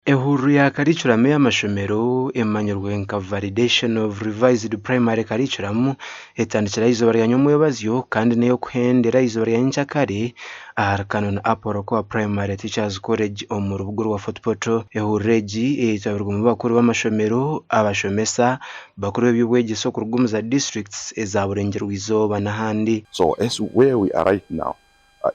Ehururu ya karicuramu ey'amashomero emanyirwe nka Validation of Revised Primary Curriculum etandikire aha izooba rya nyomwebazyo kandi n'ey'okuhendera aha izooba rya nyenkyakare ahari Canon Apollo Kowa Primary Teachers College omu rubuga orwa Fort Portal. Ehururu egi eyetabirwemu bakuru b'amashomero, abashomesa, bakuru b'eby'obwegyese okuruga omu za disiturikiti eza Burengyerwa Izooba n'ahandi. So as where we are right now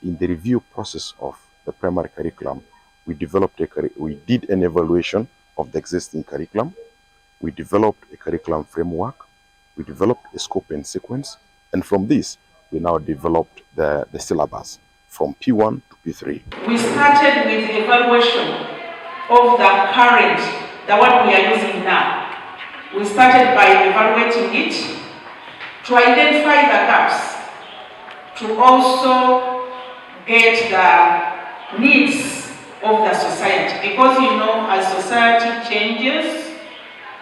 in the review process of the primary curriculum, we developed a we did an evaluation of the existing curriculum, we developed a curriculum framework, we developed a scope and sequence, and from this we now developed the, the syllabus from P1 to P3. We started with evaluation of the current, the one we are using now. We started by evaluating it to identify the gaps, to also get the needs of the society because you know as society changes,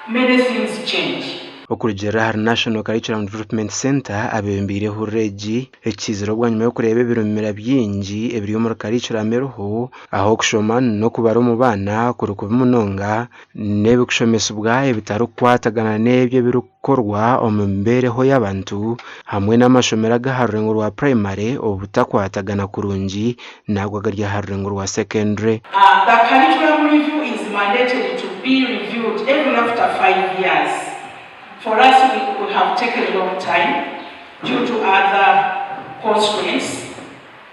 many things change. Okurugiirira ahari National Curriculum Development Centre abeebembeire ehururu egi, ekiizire bwanyima y'okureeba ebirumira bingi ebiri omuri curriculum eriho ahu okushoma n'okubara omu baana kuri kubi munonga n'ebikushomesibwa ebitarikukwatagana n'ebyo ebirikukorwa omu mibeereho y'abantu hamwe n'amashomero ag'aha rurengo rwa purayimare obutakwatagana kurungi n'ago agari aha rurengo rwa sekendure. The curriculum review is mandated to be reviewed every after 5 years. For us we have taken long time due to other constraints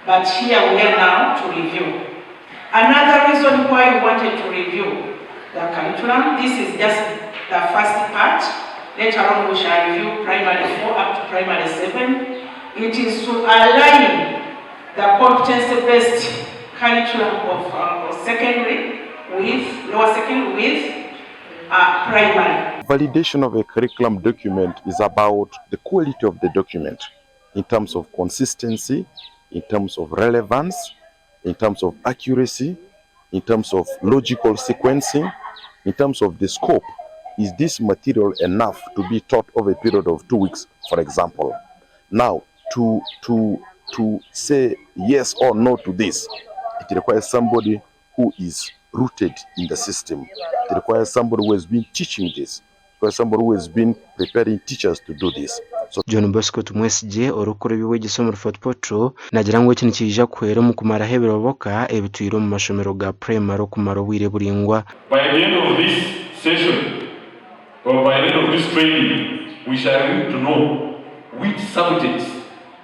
but here we are now to review. Another reason why we wanted to review the curriculum, this is just the first part, later on we shall review primary 4 up to primary 7. It is to align the competency-based curriculum of secondary with lower secondary with primary. Validation of a curriculum document is about the quality of the document in terms of consistency, in terms of relevance, in terms of accuracy, in terms of logical sequencing, in terms of the scope. Is this material enough to be taught over a period of 2 weeks, for example? Now, to, to, to say yes or no to this, it requires somebody who is rooted in the system. It requires somebody who has been teaching this. It requires somebody who has been preparing teachers to do this. So John Bosco Tumwesigye, orikukora eby'obwegyese omuri Fort Portal, naagira ngu eki nikiija kuhwera omu kumaraho ebiroboka ebitwire omu mashomero ga purayimare okumara obwire buraingwa. By the end of this session or by the end of this training, we shall need to know which subjects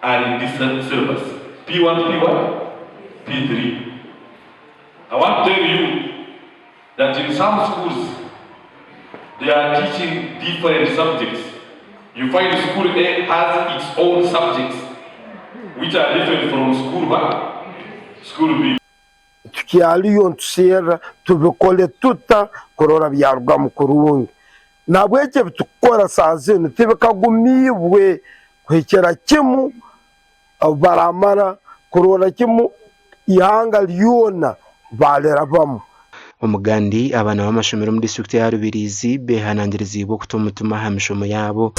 are in this syllabus, P1, P1, P3. I want to tell you that in some schools they are teaching different subjects. You find school A has its own subjects which are different from school B, school B. Tukyaliyo nituserra tubikole tuta kurora byarugamu kurungi. Nahabweki ebitukukora saaha zinu tibikagumiibwe kuhikira kimu obu baramara kurora kimu ihanga lyona balirabamu. Omugandi, abaana b'amashomero omu disiturikiti ya Rubirizi behanangiriziibwe okuta omutima aha mishomo yaabo.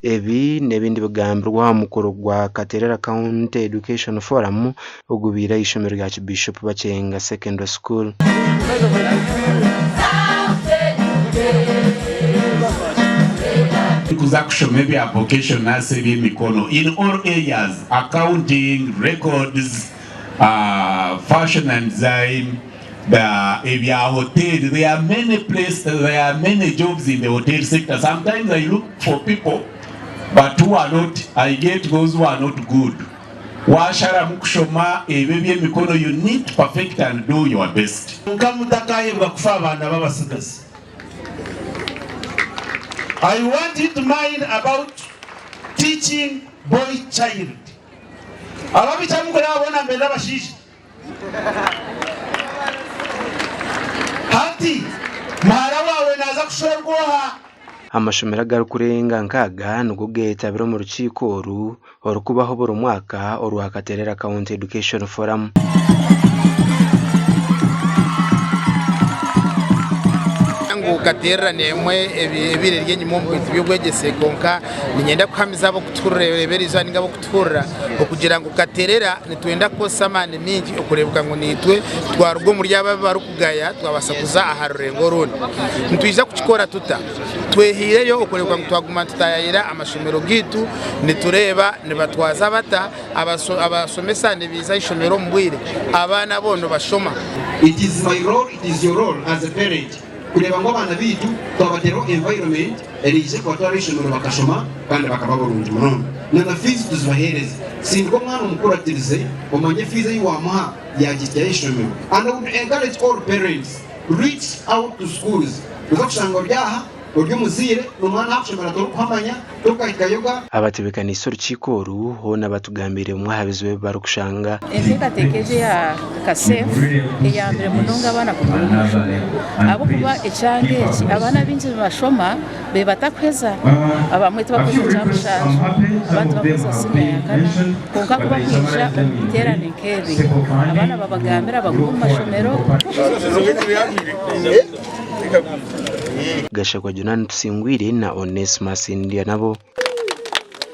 Ebi n'ebindi bigambirwe aha mukoro gwa Katerera County Education Forum ogubaire aha ishomero rya Kibiishopu Bakyenga Secondary School. Kuza kushoma ebya vocational nurse eby'emikono in all areas, accounting, records, fashion and design, ebya hotel, there are many place, there are many jobs in the hotel sector, sometimes I look for people but who are not, I get those who are not good. Waasharamu kushoma ebyo eby'emikono you need to perfect and do your best. Kwonka mutakaayebwa kufa abaana b'abatsigazi. I want you to mind about teaching boy child. Ababi kya mukureba boona mbenda abashaija. Hati muhara waawe naaza kushwerwa oha? Amashomero agarikurenga nkaaga nigo geetabire omu rukiiko oru orurikubaho buri mwaka orwa Katerera County Education Forum. ngu Katerera n'emwe ebaire eri enyima omu bintu by'obwegyese kwonka niinyenda kuhamiza ab'okutureeba eriizooba nainga ab'okutuhurira okugira ngu Katerera nitwenda kukozesa amaani maingi okureebeka ngu naitwe twaruga omuri abo abu barikugaya twabaasa kuza aha rurengo orundi. Nitwija kukikora tuta? Twehaireyo okureebeka ngu twaguma nitutayaayira amashomero gaitu nitureeba nibatwaza bata, abashomesa nibaija aha ishomero omu bwire, abaana bo nibashoma. It is my role, it is your role as a parent kureeba ngu abaana baitu twabateeraho environment eraije kubatwara aha ishomero bakashoma kandi bakaba barungi munonga. Na na fees tuzibaheereze. Sindika omwana omukuratirize omanye fees ei waamuha yaagihitsya aha ishomero. And I would encourage all parents, reach out to schools. Noza kushanga ori aha ori omuzaire n'omwana aha kushomera torikuhamanya, torikahikayoga. Abatebeekaniise orukiiko oru hoona batugambiire bimwe aha bizibu ebi barikushanga. Enteekateeka egi eya KASEF eyambire munonga abaana kuguma omu mashomero ahabw'okuba ekyanga eki abaana abaingi nibashoma batakuheza abamwe tibakuheza ekyamushanju abandi tibakuheza siniya ya kana kwonka ku bakwija omu biteerane nk'ebi abaana babagambira bagume omu mashomero. Gashakwa Jonah Tusingwire na Onesmus Ndyanabo.